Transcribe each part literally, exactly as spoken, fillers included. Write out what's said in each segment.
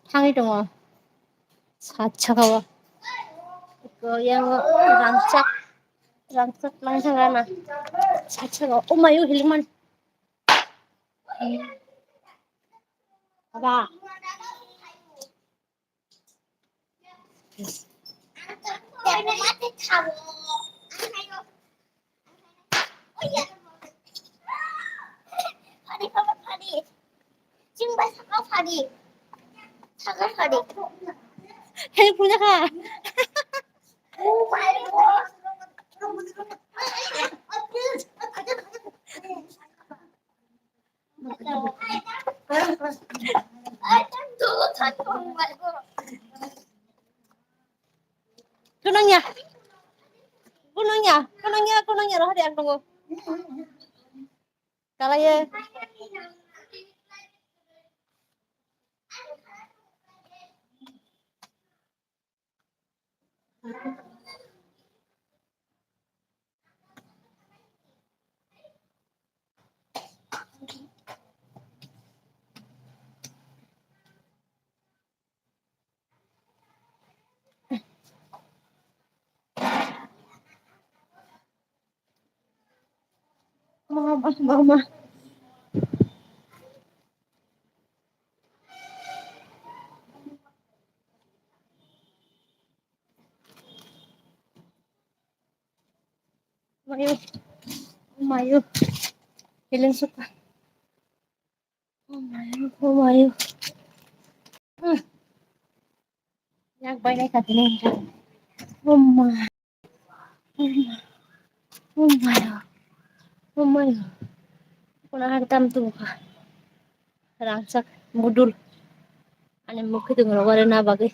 Thangwi tongo. Sat saka o. Eko yang rangchak. Rangchak lang thang rana. Sat saka o. Oh my, oh, hilikman. Aba. Help punya kak. Kunangya. Kunangya, kunangya, kunangya rohadi ang tongo. Kalaye. Mama, mama. Mayo, mayo, feeling suka. Oh mayo, oh mayo. Hmm. Yak bai lai katini. Oh ma. Oh ma. Oh mayo. Oh mayo. Kuna haktam tu ka. Rangchak mudul. Ani mukhi tu ngoro wale na bagwi.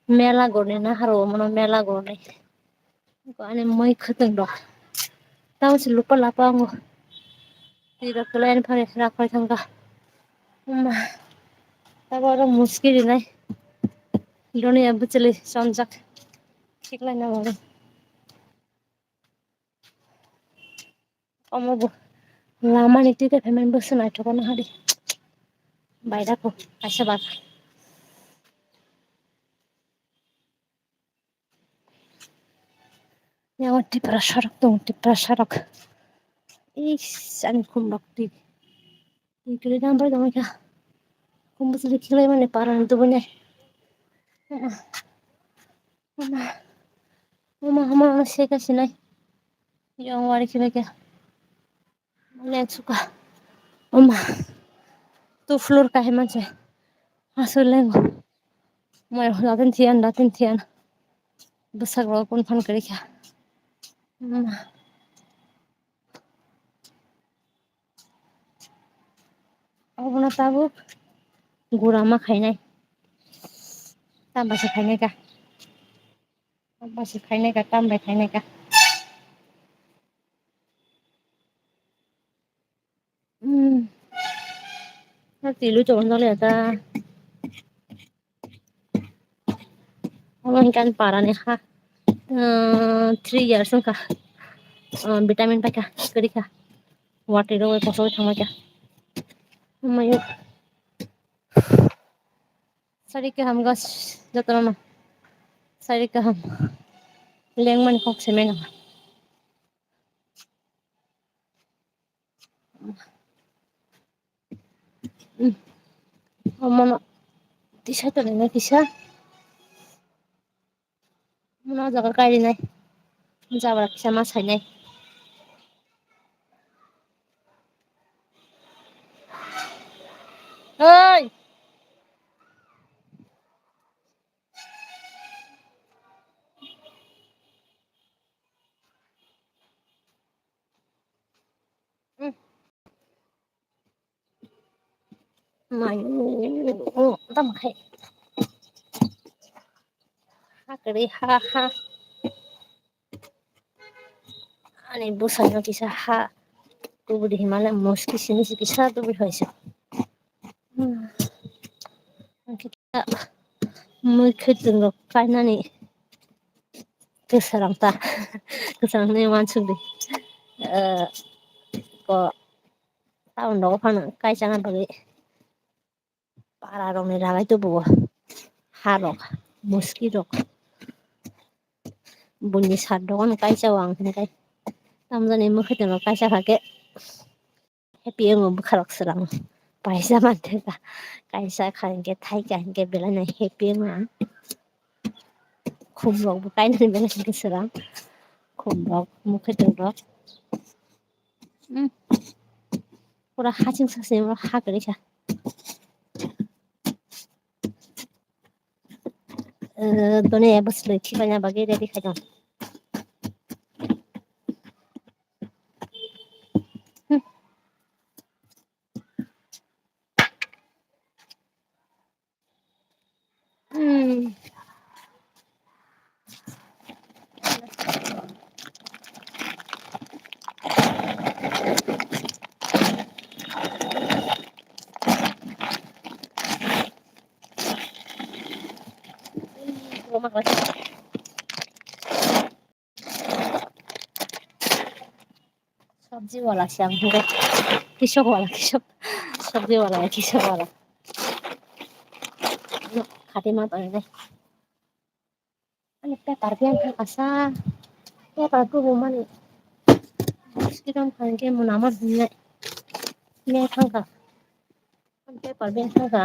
Mela gorni na haro mono mela gorni. Ani mui khwtwng rok. Tamo se lupa lapa ango. Twi rok kwlai ani phari rak phai thangkha. Wngma. Tabo oro muski rinai. Doni ya bwchwlwi chonjak. Khiklai na bagwi. Omo bo lamani twi khe phaimani bwswk naithok no hari. Baidakho kaisa bak. Yang Tiprasa rok tong, Tiprasa rok. Is, ani khum rok twi. Twi kwlwi dam bai dong kha. Khum bwswk khiklai mani parani tubunai. Uma, uma, uma, uma, seka sinai. Yang wari khibai kha. Len suka. Oma. Tu floor kahai manse. Aswk lengo. Moi datin thiyan, datin thiyan. Bwsak rok kun phan kwrwi kha. Oma. Obono tabuk gura ma khainai. Tamba se khainai ka. Tamba se khainai ka, tambai khainai ka. Hmm. Tilu chong jale ta. Omo hinkhe ani parani ha, ah, three years wngkha. Ah, vitamin paikha, kwrwikha. Watwi rogwi kosowi thangbaikha. Omayo. Sari kaham gas jotono. Sari kaham. Lengmani kok semeno. Omono tisa tonina kisa. Omono o jaga kairinai. Jabra kisa ma sainai. Oi! Mayo, tamo khai. Ha kwrwi ha ha. Ani bwsano kisa ha. Kubudi himale muski sini si kisa tubui hoise. Hmm. Mui khwtwng rok kainani kwsarang ta. Kwsarang ni uansuk di. eh, ko town rogo phano kaisa wngna bagwi para rokni ragai tubuo, ha rok, muski rok, buini sat rok no kaisa o ang hwnkhai tamjani mwkhwtwng rok kaisa kha khe. Happy wngo bwkha rok swrang paisa manthaka, kaisa kha hinkhe thaika hinkhe belai no happy wngo ang. Khum rok bo kainani belai no swrang, khum rok, mwkhwtwng rok. Hmm. Pura haching saching ha kwrwi kha. Eh, doni abo swlwi khibaina bagwi ready khai tong. Hmm. Hmm. Sabji wala se ang hwnkhe, kisok wala, kisok, sabji wala, kisok wala. Khati ma tongo. Ani paper bag thangkha sa, paper kubumani mosquito hwnkhe mwnama hwnwi nai thangkha. Ani paper bag thangkha.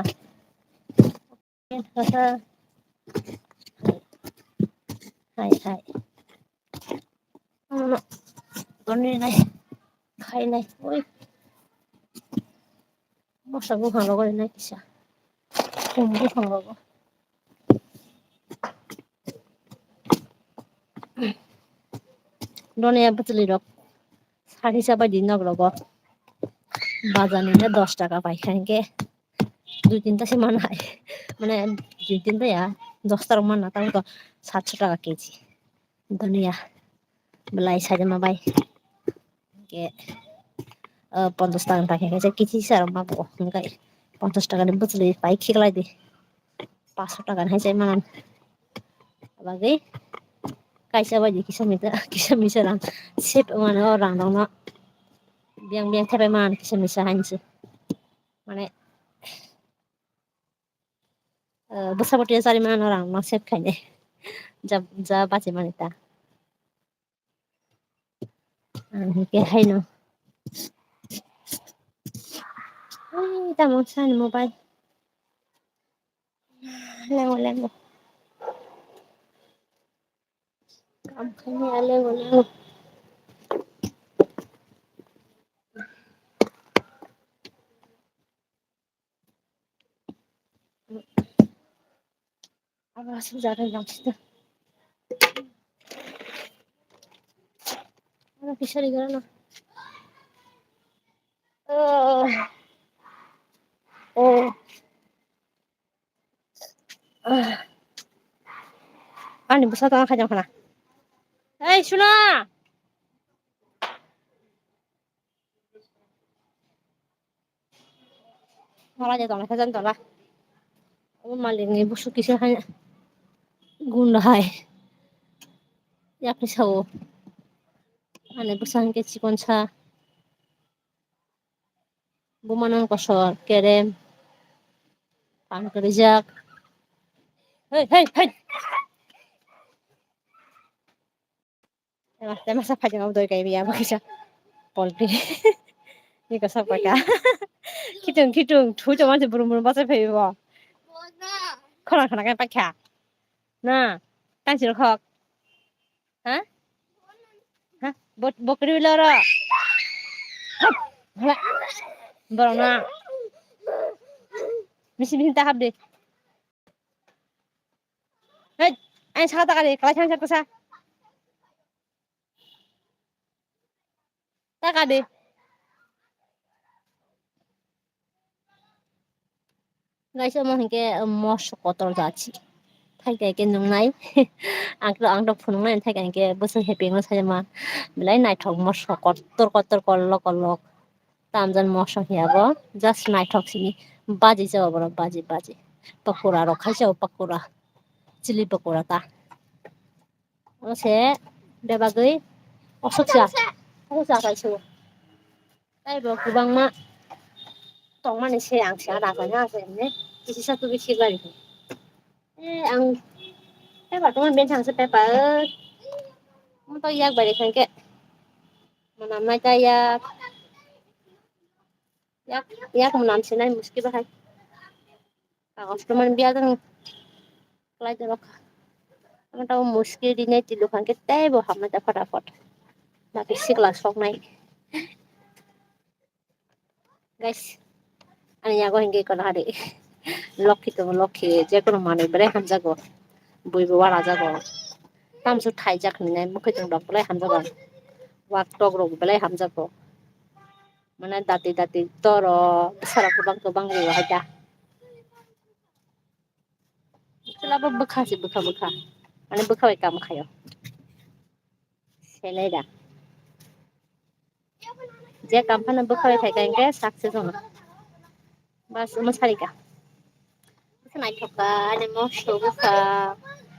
Thangkha sa. Hai, hai. Ano, ano nai. Khai nai. Oi. Moso buphang rogo rinai kisa. Khum buphang rogo. Doniya bwchwlwi rok sat hisa bai di nok rogo. Bazar ni dos taka pai kha hinkhe dui tinta se man hai. Mane dui tinta ya, dos ta rok man na, tamo to satso taka keji. Doniya belai sajama bai. Ke, eh, ponchas taka ni paikha khe kisi sara ma bo, hwnkhai ponchas taka ni bwchwlwi pai khiklai di. Panchsho taka ni hai chai manan. Bagwi kaisa bai di kisa misa, kisa misa rang save mano, o rang rok no biyang biyang thepai manan kisa misa hai se. Mane, eh, bwsa bwtwi chari manan o rang no save khainai. Ja, ja bachimani ta. Ang hwnkhe haino. Ui, tamo sani mobile. Lengo, lengo. Kam khaini ya, lengo, lengo. Abo aswk jaga langsito. Ano kisa ri gana. Oh. Oh. Ah. Ani bwsa tong khaijang khana. Ei, Suna! Mala je tong khaijang tong la. O malik ni busu kisa hai. Gunda hai. Yakni sao. Ani bwsa hwnkhe chikon sa. Buma nang kosor, kerem, pang krijak. Hei, hei, hei. Tema, tema sa phajang doi kai biya bakisa. Polpi. Ni kosok paka. Khitung, khitung, thu to manse burum burum bachai phai bo. Khona khona kai pakha. Na, tang siro khok. Ha? Ha? Bot-, bokri bilo ro. Hop, hala. Borok na. Misi misi ta hap de. Hei, ai sa ta kali, kalai sang sa ta sa. Ta ka de. Guys, omo hinkhe, um, moso kotor jachi. Thaika khe nungnai. Ang to, ang to phunuknai thaika hinkhe bwswk happy wngno saima. Belai naithok moso kotor kotor kolok kolok. Tamjan moso hiya bo. Just naithok sini. Baji jao borok, baji, baji. Pakura rok khai jao, pakura. Chili pakura ta. O se bebagwi osok sia. Busa kai su. Tai bo kwbangma tongmani se ang se ada kai ha se ne. Kisi sa tu bisi bari. Eh, ang paper tongmani bench ang se paper. Mo to yak bari khan ke. Manam nai ta yak. Yak, yak manam se nai muski bahai. Kagos to man biya tang klai dorok. Ama tamo muski rinai twi lukhan khe teibo hamnai ta phataphot. Baki sikla soknai. Guys, ani yago hingke kono hari. Lokhi tongo, lokhi, jekono manwi belai hamjago. Buibo warajago. Tamso thaijak hinwi nai mwkhwtwng rok belai hamjago. Wak tok rok belai hamjago. Mane dati dati toro bwsarok kwbang kwbang rio hai da. Chwla bo bwkha se bwkha bwkha. Mane bwkha bai kam khaio. Selai da. Je kam phano bwkha bai khai ka hingke success wngno. Bas, omo sarika. Naithok ka, ani moso bwkha.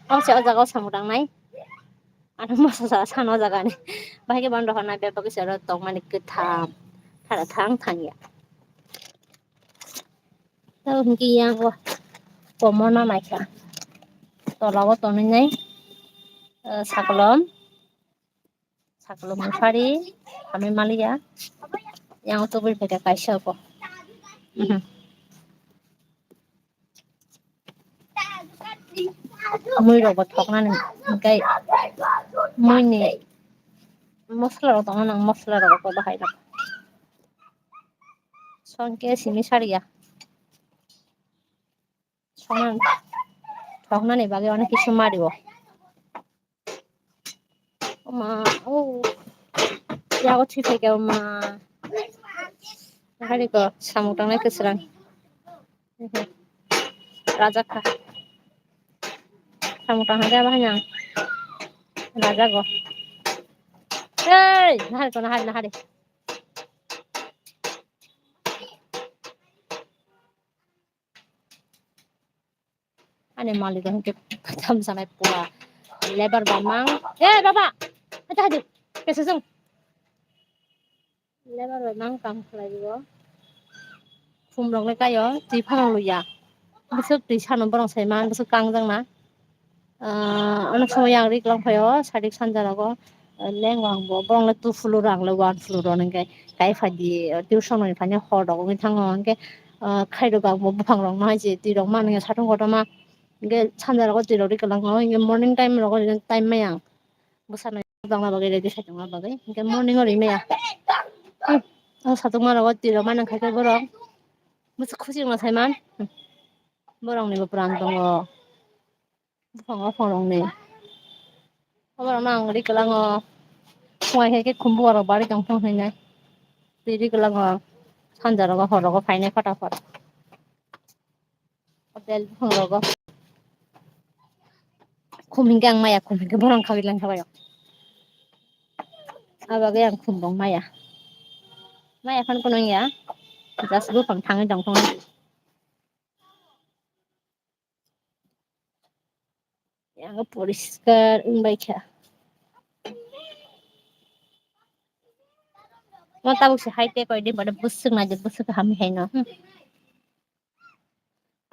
Omo se o jaga o samung tangnai. Ano moso jaga sano jaga ni. Bahai khe bono rohornai bebak khe se oro tongmani kwtham. Thara thang thang ya. Tabo hwnkhe yang o komo no naikha. Tola o tonwi nai, eh, sakolom. Sakolom ni phari hamwi maliya. Yang tubui phaikha kaisa bo. Mhm. Mui rok bo thoknani hwnkhe mui ni mosola rok tongna nang mosola rok bo bahai rok. Songke simi sariya. Songna thoknani bagwi onek kisu mario. Oma, oh. Yago thwi phaikhe oma. Hari ko samung tangnai kwswrang. Rajak kha. Samung tang hade bahai nang. Rajago. Hey, nahari ko nahari nahari. Ani malik hwnkhe tham sanai pura lebar bai mang. Eh, baba! Hadi, hadi. Kesa jong. Lebar bai mang kam khlai o. Khum rok le kaio, twi phano luya. Bwswk twi sano borok sai man, bwswk kangjak na. Ah, onek somoy yang ri kwlang phaio, sadik sanja rogo. Lengo ang bo, borok le two floor, ang le one floor o, hwnkhe kai phai di, tuition rok ni phaini hor rok wngwi thango, hwnkhe, ah, khairok ang bo buphang rok no hai se twi rok mani satung kotorma, hwnkhe sanja rogo twi rok ri kwlang o, hwnkhe morning time rogo time maya ang bwsa no tongna bagwi ready khai tongna bagwi, hwnkhe morning o ri maya. Hmm, o satung ma rogo twi rok mani khai khe borok bwswk khusi wngma sai man, hmm, borok ni bo pran tongo. Buphang buphang rokni. Oborokno ang ri kwlango. Phungai khe khumbu rok bari tong thung hinai. Twi ri kwlango. Sanja rogo hor rogo phainai phatar phatar. Bel buphang rogo. Khum hinkhe ang maya khum hinkhe borok khaui lang khabaio. Abagwi ang khum rok maya. Maya phano kunung ya. Just buphang thangwi tong thung. Yago poriskar wngbaikha. Ma tabuk se hai tei koi din bade bwswk naidi bwswk hamwi haino. Hmm.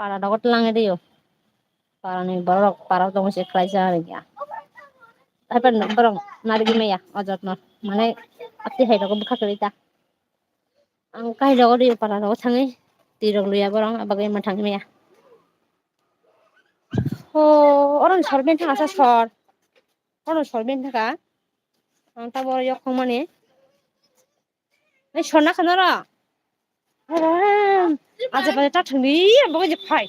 Para rogo twlangwi rio. Para ni borok para tongwi se khlaijak rwya. Hai phano borok narigwi maya o jotno. Mane atwi hai rogo bwkha kwrwi ta. Ang kai rogo ri para rogo thangwi twi rok luya borok abagwi ma thangwi maya. O, oro ni sor ben thang asa sor. Oro ni sor ben thang ka. Ang tabo yok thang mani. Ei sor na khana ro. Aja pada ta thangwi abagwi je phai.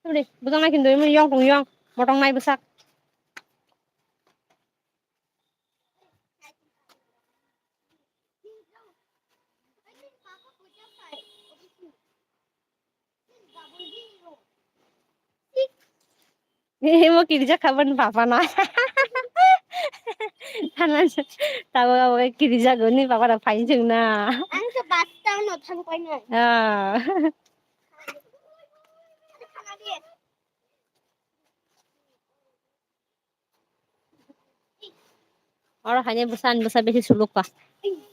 Tuli bujang nai kintu yung tong yung motong nai bwsak. Imo kirijak kha bani papa na. Thangnani tabuk abo khe kirijak ni papa rok phai chwng na. Ang se bus stand o thang painai. Ah. Oro haino bwsa ani bwsa bisi suluk kha.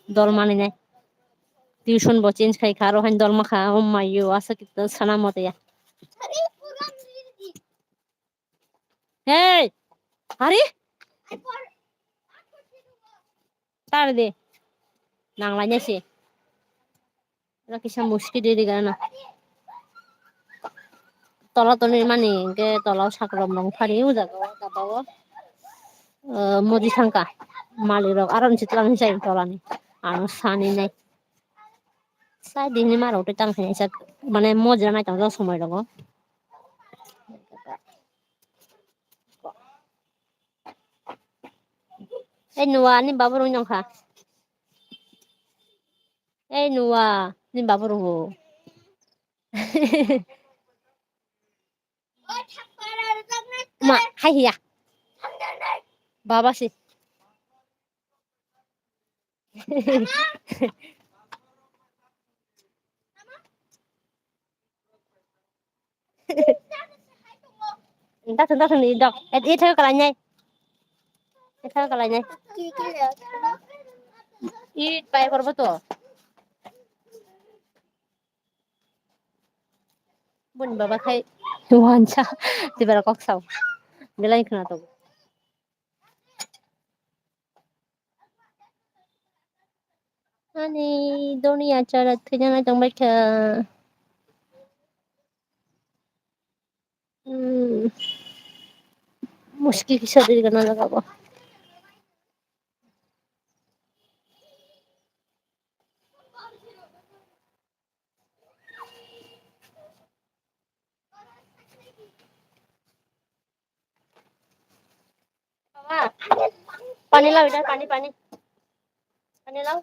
Dol manwi nai. Tuition bo change khai kha, aro haino dol ma kha. Oh my yo, asa kisa sana moto ya. Hey! Hari? Tar de. Nang lai nai se. Oro kisa muski de de gana. Tola toni mani hwnkhe tola o saklom rok phari o jaga o, gabao. O, modi thangkha. Malik rok aro ni chwla ni chai tola ni. Ano sani nai. Sai dini ma rok tang khai sak, mane mojra nai tong somoi rogo. Ei Noah, ani babu rung nong kha. Ei Noah, ni babu rung o. Ma, hai hiya. Baba si. Dathun, dathun, ni dok. Et, et, thang kalai nai. Et, thang kalai nai. It pai korbo to. Boni baba khai wansa. Tibara kok sao. Belai khna to. Ani doni achara thwina nai tongbai kha. Hmm. Muski kisa diri gana lagabo. Pani lao, ida, pani, pani. Pani lao.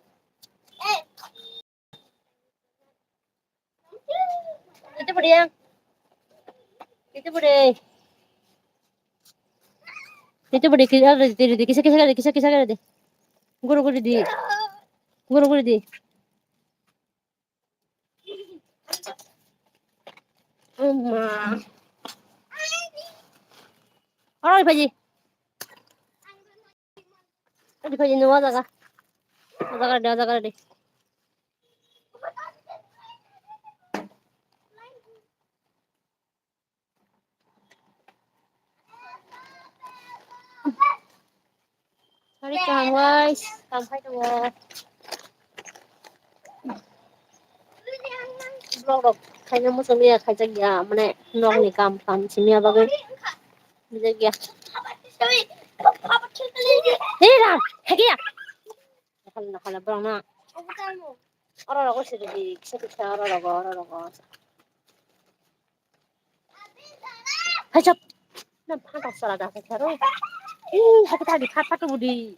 Itu budi ya. Itu budi. Itu budi, kisa, kisa, kisa, kisa, kisa. Guru, guru di. Guru, guru di. Oma. Oi, Paji. Oi, Paji, no, jaga. Jaga de, jaga de. Hari kaham guys, kaham khai tongo. Vlog rok khaina muchung ya, khaijak ya, mane nokni kam kam simi ya bagwi. Bijak ya. Hey, Ram, hegi ya. Nakhala, nakhala, borok na. Oro rogo sidi, kisa kisa oro rogo, oro rogo. Hai chop. Na phantok sala da karo. Ih, hai ta di phat phat budi.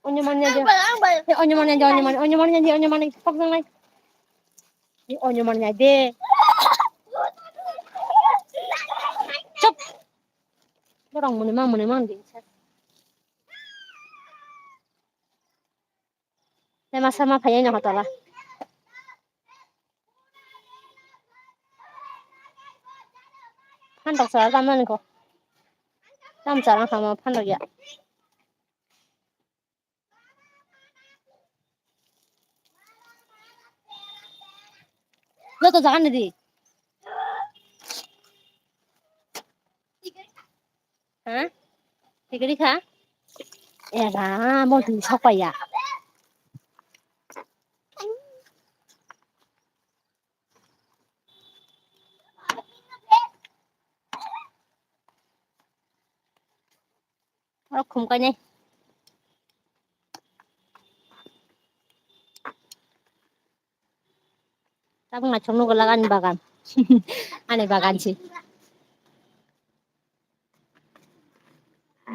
Onyo manya dia. Eh, onyo manya dia, onyo manya, onyo manya dia, onyo manya. Pok jang nai. Ni onyo manya de. Chop. Borok muni ma muni ma di. Te masa ma phaiya no hotola. Phantok sara tamani ko. Tam sara kama phantok ya. Lo to jagan di. Ha? Tikiri kha? Era, mo tu sokpaiya. Oro khum kainai. Tabuk naithok nugo laga ani bagan. Ani bagan se.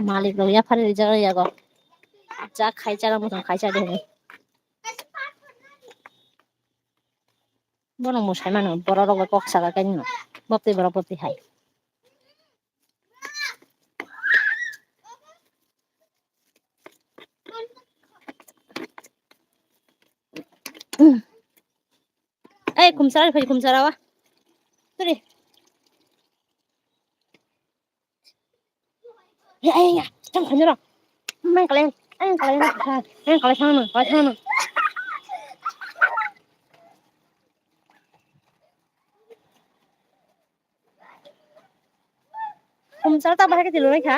Malik rok yaphari rijak yago. Ja khai chana muchung khai cha de. Bono mwsai mano, borok rok bai kok saka khe nw. Boptwi borok boptwi hai. Ei, khumsara phai, khumsara wa. Turi. Ya, Khainwi rw. Mang kalai, ang kalai, ang kalai thangno, kalai thangno. Khumchar ta bahai khe twi lwnai kha.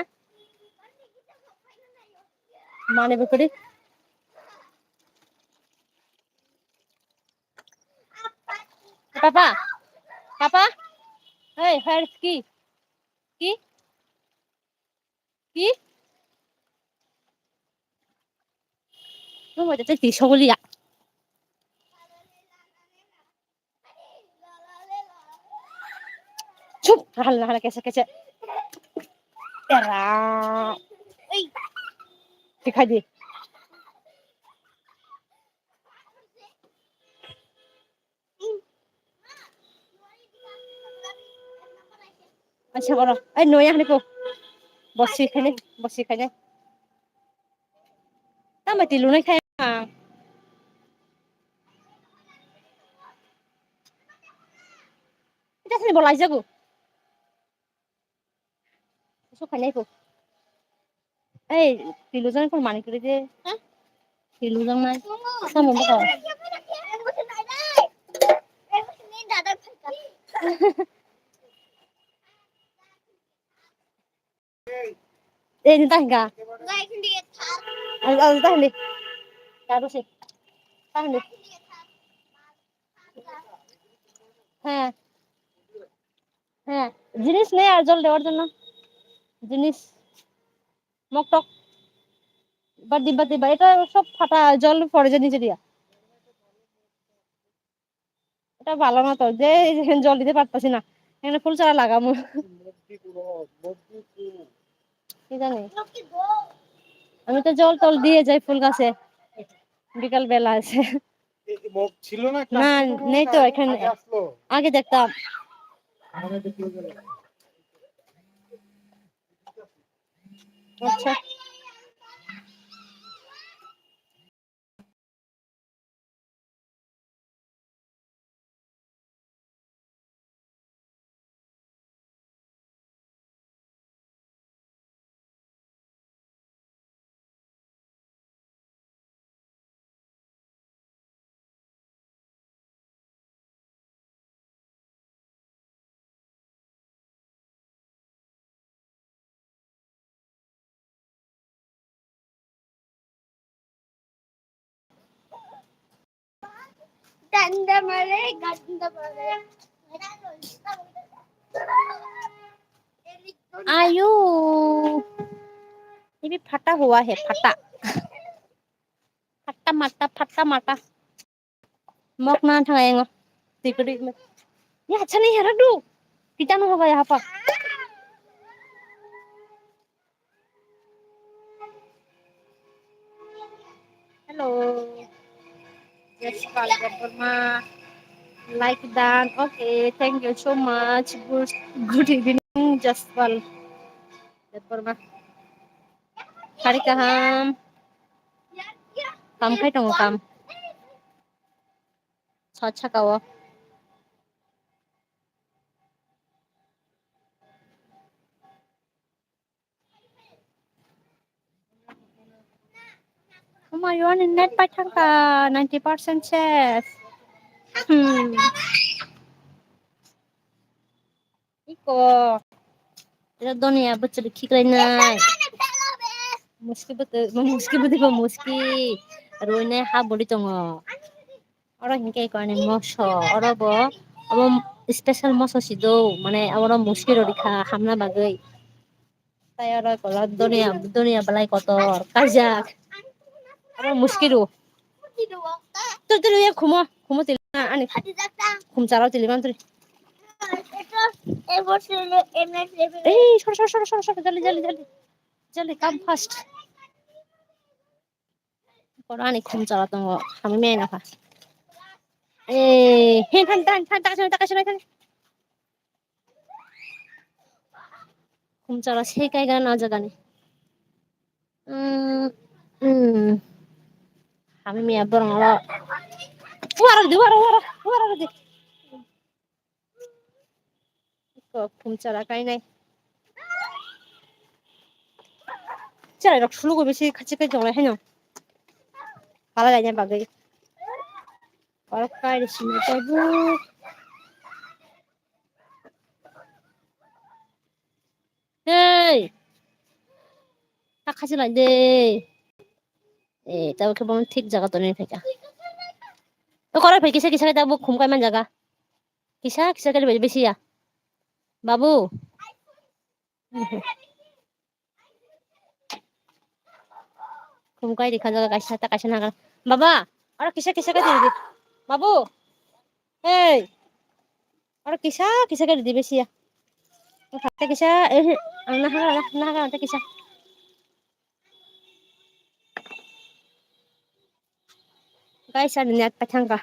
Mane bwkadi. Papa, papa, hey, where is key? Key? Key? Nung bai tei twi sogoli ya. Chup, nahal, nahal, kese, kese. Era. Oi. Tikhai di. Acha, oro. Ai, noya hani ko. Bosi khani, bosi khani. Tamo twi lwnai kha. Ita sini bolai jago. Su khainai ko. Ei, twi lujang ko mani kri de. Ha? Twi lujang nai. Samo mo ko. Ei, ni ta hinga. Al, al, ta hindi. Karo si. Ta hindi. Ha. হ্যাঁ, জিনিস নেই আর জল দেওয়ার জন্য। জিনিস, মগ টগ, বাদ দি, বাদ দি, বা এটা সব ফাটা, জল পড়ে যে নিচে দিয়া। এটা ভালো না তো, যে জল দিতে পারতাছি না, এখানে ফুল চারা লাগাবো। কি জানি, আমি তো জল টল দিয়ে যাই ফুল গাছে বিকাল বেলা আছে। এই যে মগ ছিল না, না, ক্লাসে কোনো নেই তো না, এখানে। আগে আসলো। আগে দেখতাম। আগে দেখতে গেলে। আচ্ছা। Ganda mare, ganda mare. Ayo. Ibi phata hua hai, phata. Phata mata, phata mata. Mok na thang engo. Tikri. Ya, chani hera du. Kita no hoga ya apa? Hello. Jaspal Debbarma. Like dan. Okay, thank you so much. Good, good evening, Jaspal Debbarma. Hari kaham. Kam khai tongo kam. Sat saka o. Ama yoni net pai thangkha ninety percent ses. Hmm. Iko. Ira doniya bwchwlwi khiklainai. Muski bwtwi, muski bwtwi bo muski. Ruinai ha boli tongo. Oro hinkhe iko ani moso. Oro bo obo special moso si do. Mane oro muski rw rikha hamna bagwi. Tai oro eko doniya, doniya belai kotor, kaijak. Oro muski rw. Twi, twi, twi, khumo, khumo twi, ani khum chara twi man twi. Ei, sor, sor, sor, sor, sor, joldi, joldi, joldi. Joldi, come fast. Oro ani khum chara tongo, hamya nokha. Ei, hen, than, than, than, takaisa, takaisa, takaisa. Khum chara se kai gana o jaga ni. Mm, mm. Hamya borong oro. Wara di, wara, wara, wara di. Iko khum chara kainai. Cherai rok sulugo bisi khachi kai jonglai haino. Pala laina bagwi. Oro kai ri sini tabuk. Hey! Ta khachi lai de. Eh, tabuk khe bono thik jaga tonwi phaikha. To korai phai kisa kisa khe tabuk khum kai man jaga. Kisa kisa khe besi ya. Babu. Khum kai rikha jaga kaisa ta kaisa naga. Baba, aro kisa kisa kai ridi. Babu. Hey. Aro kisa kisa kai ridi besi ya. Kisa, eh, ang naha, naha, naha, kisa. Guys, ani net paithangkha.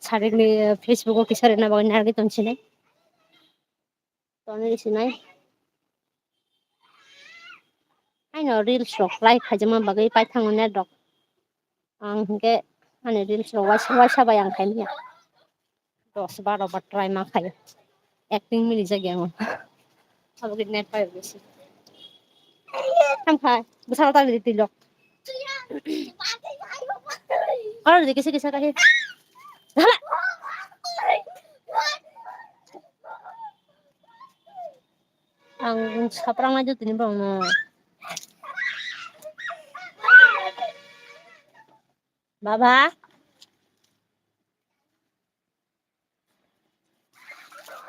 Sarikni, eh, Facebook o kisa rina bagwi narwgwi tongsinai. Tongwi sinai. Aino reels rok like khaijama bagwi paithango net rok. Ang hinkhe ani reels rok waisa, waisa bai ang khaimya. Dos baro bar try ma khaio. Acting mili jagya ang. Abo khe net pai besi. Tham khai, bwsalo ta ridi twi lok. Aro ridi kisa kisa khe. Hala. Ang saprang nai tini bong no. Baba.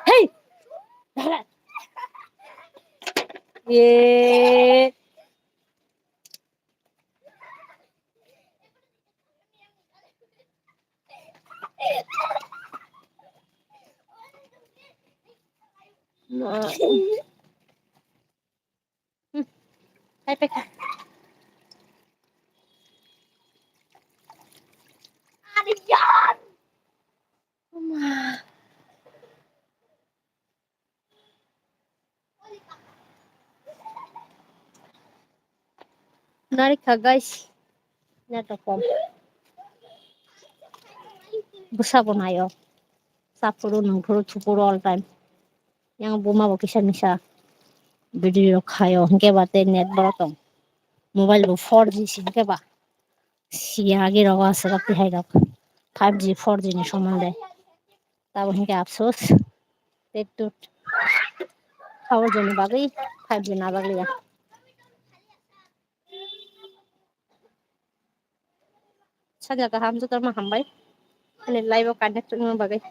Hey! Ye. Hai peka. Ariyan. Uma. Narikha guys. Nato kom. Bwsa bo nayo. Saphuru nungphuru thupuru all time. Yang buma bo kisa misa video rok khayo, hinkhe ba tei net borok tong. Mobile bo four G si hinkhe ba. Siya agi rogo aswk tihai rok. Five G, four G ni somonde. Tabo hinkhe apsos. Tei tut. Four G ni bagwi five G na bagwi ya. Sanja kaham jotono hambai. Ani live o connect wngma bagwi.